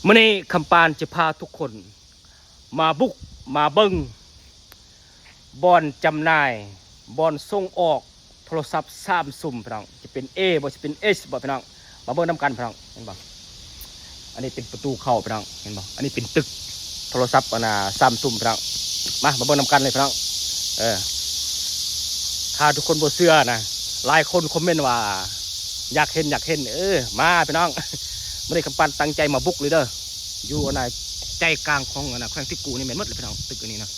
ມື້ນີ້ຄຳປານຈະພາທຸກຄົນມາບຸກມາເບິ່ງບ່ອນຈຳໜ່າຍ ບ່ອນສົ່ງອອກໂທລະສັບຊຳຊຸງພີ່ນ້ອງ ຈະເປັນເອບໍ່ ຈະເປັນເອັສບໍ່ພີ່ນ້ອງ ມາເບິ່ງນຳກັນພີ່ນ້ອງ ເຫັນບໍ່? ອັນນີ້ເປັນປະຕູເຂົ້າພີ່ນ້ອງ ເຫັນບໍ່? ອັນນີ້ເປັນຕຶກໂທລະສັບອັນນ່າຊຳຊຸງພີ່ນ້ອງ ມາ ມາເບິ່ງນຳກັນເລີຍພີ່ນ້ອງ ເອີ ຖ້າທຸກຄົນບໍ່ເຊື່ອນະ ຫຼາຍຄົນຄອມເມັນວ່າ ຢາກເຫັນ ຢາກເຫັນ ເອີ ມາພີ່ນ້ອງ ມື້ນີ້ຄຳປານຕັ້ງໃຈມາບຸກເລີຍເດີ ຢູ່ອັນນ່າໃຈກາງຂອງອັນນ່າແຂວງຕິກກູນີ້ແມ່ນໝົດແຫຼະພີ່ນ້ອງ ຕຶກອັນນີ້ນະ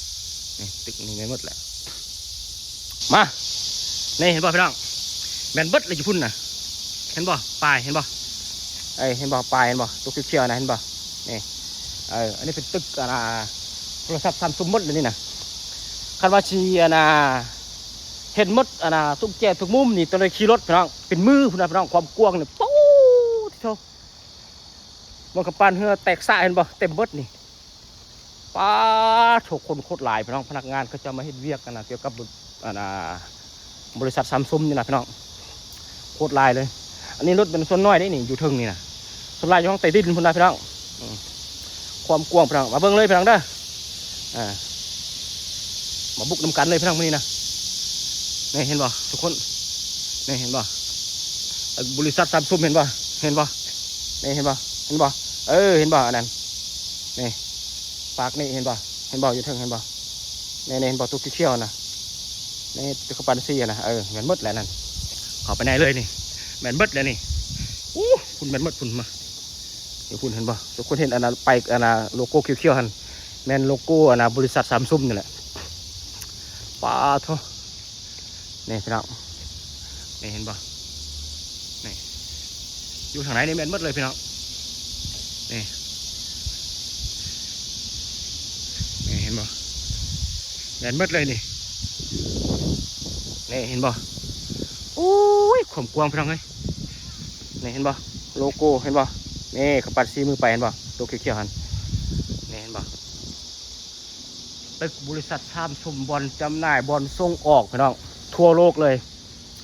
ນີ້ຕຶກນີ້ແມ່ນໝົດແຫຼະ ມາ ນີ້ເຫັນບໍ່ພີ່ນ້ອງ ແມ່ນເບິດເລີຍຢູ່ພຸ້ນນະ ເຫັນບໍ່ ປ້າຍເຫັນບໍ່ ເອີ ເຫັນບໍ່ ປ້າຍເຫັນບໍ່ ຕົວຂຽວໆນະ ເຫັນບໍ່ ນີ້ ເອີ ອັນນີ້ເປັນຕຶກອັນນ່າໂທລະສັບຊຳຊຸງໝົດເລີຍນີ້ນະ ຄັນວ່າຊິອັນນ່າເຫັນໝົດອັນນ່າທຸກແຈທຸກມຸມນີ້ ຕ້ອງໄດ້ຂີ່ລົດພີ່ນ້ອງ ເປັນມື້ພຸ້ນນະພີ່ນ້ອງ ຄວາມກວ້າງນີ້ ໂອ້ ຕິໂທ ເບິ່ງຄຳປານເຮືອແຕກຊະເຫັນບໍ່ ເຕັມເບິດນີ້ ປາດໂທ້ ຄົນໂຄດຫຼາຍພີ່ນ້ອງ ພະນັກງານເຂົາເຈົ້າມາເຮັດວຽກອັນນ່າ ກ່ຽວກັບ ອັນນ່າ ບໍລິສັດຊຳຊຸງນີ້ນະພີ່ນ້ອງ ໂຄດຫຼາຍເລີຍ ອັນນີ້ລົດແມ່ນສ່ວນນ້ອຍເດ້ນີ້ ຢູ່ເທິງນີ້ນະ ສ່ວນຫຼາຍຢູ່ຫ້ອງໃຕ້ດິນພຸ້ນນະພີ່ນ້ອງ ອືມ ຄວາມກວ້າງພີ່ນ້ອງ ມາເບິ່ງເລີຍພີ່ນ້ອງເດີ ອ່າ ມາບຸກນຳກັນເລີຍພີ່ນ້ອງມື້ນີ້ນະ ນີ້ເຫັນບໍ່ທຸກຄົນ ນີ້ເຫັນບໍ່ ເອີ ບໍລິສັດຊຳຊຸງເຫັນບໍ່ ເຫັນບໍ່ ນີ້ເຫັນບໍ່ ເຫັນບໍ່ ເອີ ເຫັນບໍ່ ອັນນັ້ນ ນີ້ ປາກນີ້ເຫັນບໍ່ ເຫັນບໍ່ ຢູ່ເທິງເຫັນບໍ່ ນີ້ໆ ເຫັນບໍ່ ຕົວຂຽວໆນະ ນີ້ ຕົວກະປັນສີນະ ເອີ ແມ່ນໝົດແຫຼະນັ້ນ ເຂົ້າໄປໃນເລີຍນີ້ ແມ່ນເບິດແຫຼະນີ້ ໂອ້ ພຸ້ນແມ່ນໝົດພຸ້ນ ມາ ຢູ່ພຸ້ນເຫັນບໍ່ ທຸກຄົນເຫັນອັນນັ້ນ ໄປອັນນ່າ ໂລໂກ້ຂຽວໆຫັ້ນ ແມ່ນໂລໂກ້ອັນນ່າ ບໍລິສັດຊຳຊຸງນີ້ແຫຼະ ປາດໂທ້ ນີ້ພີ່ນ້ອງ ນີ້ເຫັນບໍ່ ນີ້ ຢູ່ທາງໃນນີ້ແມ່ນໝົດເລີຍພີ່ນ້ອງ ນີ້ ນີ້ເຫັນບໍ່ ແມ່ນໝົດເລີຍນີ້ ນີ້ເຫັນບໍ່ ໂອ້ຍ ຄວາມກວ້າງພີ່ນ້ອງເອີຍ ນີ້ເຫັນບໍ່ ໂລໂກ້ເຫັນບໍ່ ນີ້ເຂົາປັດຊີ້ມືໄປເຫັນບໍ່ ຕົວຂຽວໆຫັ້ນ ນີ້ເຫັນບໍ່ ຕຶກບໍລິສັດຊາມຊຸງ ບ່ອນຈຳໜ່າຍ ບ່ອນສົ່ງອອກພີ່ນ້ອງ ທົ່ວໂລກເລີຍ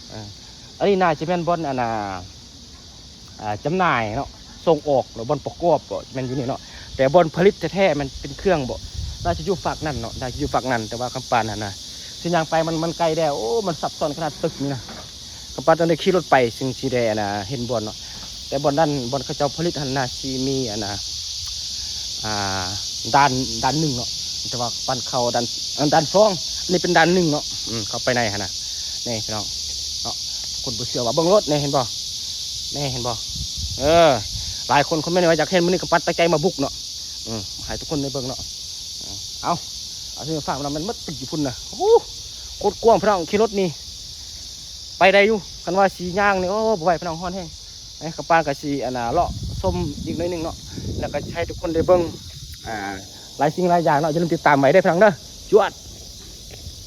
ເອີ ອັນນີ້ໜ້າຈະແມ່ນບ່ອນອັນນ່າ ອ່າ ຈຳໜ່າຍເນາະ ສົ່ງອອກ ຫຼືບ່ອນປະກອບກໍແມ່ນຢູ່ນີ້ເນາະ ແຕ່ບ່ອນຜະລິດແທ້ໆ ມັນເປັນເຄື່ອງບໍ່ ໜ້າຈະຢູ່ຟາກນັ້ນເນາະ ໜ້າຈະຢູ່ຟາກນັ້ນ ແຕ່ວ່າຄຳປານຫັ້ນນະ ຊິຍ່າງໄປ ມັນ ມັນໄກແດ່ ໂອ້ ມັນສັບຊ້ອນຂະໜາດຕຶກນີ້ນະ ຄຳປານຕ້ອງໄດ້ຂີ່ລົດໄປ ຈຶ່ງຊິໄດ້ອັນນ່າເຫັນບ່ອນເນາະ ແຕ່ບ່ອນນັ້ນ ບ່ອນເຂົາເຈົ້າຜະລິດຫັ້ນ ໜ້າຊິມີອັນນ່າ ອ່າ ດ່ານ ດ່ານໜຶ່ງເນາະ ແຕ່ວ່າປານເຂົ້າດ່ານ ອັນ ດ່ານສອງ ອັນນີ້ເປັນດ່ານໜຶ່ງເນາະ ອືມ ເຂົ້າໄປໃນຫັ້ນນະ ນີ້ພີ່ນ້ອງເນາະ ຄົນບໍ່ເຊື່ອວ່າເບິ່ງໂລດ ນີ້ເຫັນບໍ່ ນີ້ເຫັນບໍ່ ເອີ ຫຼາຍຄົນຄອມເມັນວ່າຢາກເຫັນ ມື້ນີ້ຄຳປານຕັ້ງໃຈມາບຸກເນາະ ອືມ ໃຫ້ທຸກຄົນໄດ້ເບິ່ງເນາະ ເອົາ ເອົາ ເອົາ ເອົາ ຝາກນຳ ມັນໝົດຕຶກຢູ່ພຸ້ນນະ ໂອ້ ໂຄດກວ້າງພີ່ນ້ອງ ຂີ່ລົດນີ້ ໄປໄດ້ຢູ່ ຄັນວ່າຊິຍ່າງນີ້ ໂອ້ ບໍ່ໄຫວພີ່ນ້ອງ ຮ້ອນແຮງ ເອີ ຄຳປານກໍຊິອັນນ່າເລາະຊົມອີກໜ້ອຍໜຶ່ງເນາະ ແລ້ວກໍໃຫ້ທຸກຄົນໄດ້ເບິ່ງ ອ່າ ຫຼາຍສິ່ງຫຼາຍຢ່າງເນາະ ຢ່າລືມຕິດຕາມໄວ້ເດີພີ່ນ້ອງເດີ ຈວດ.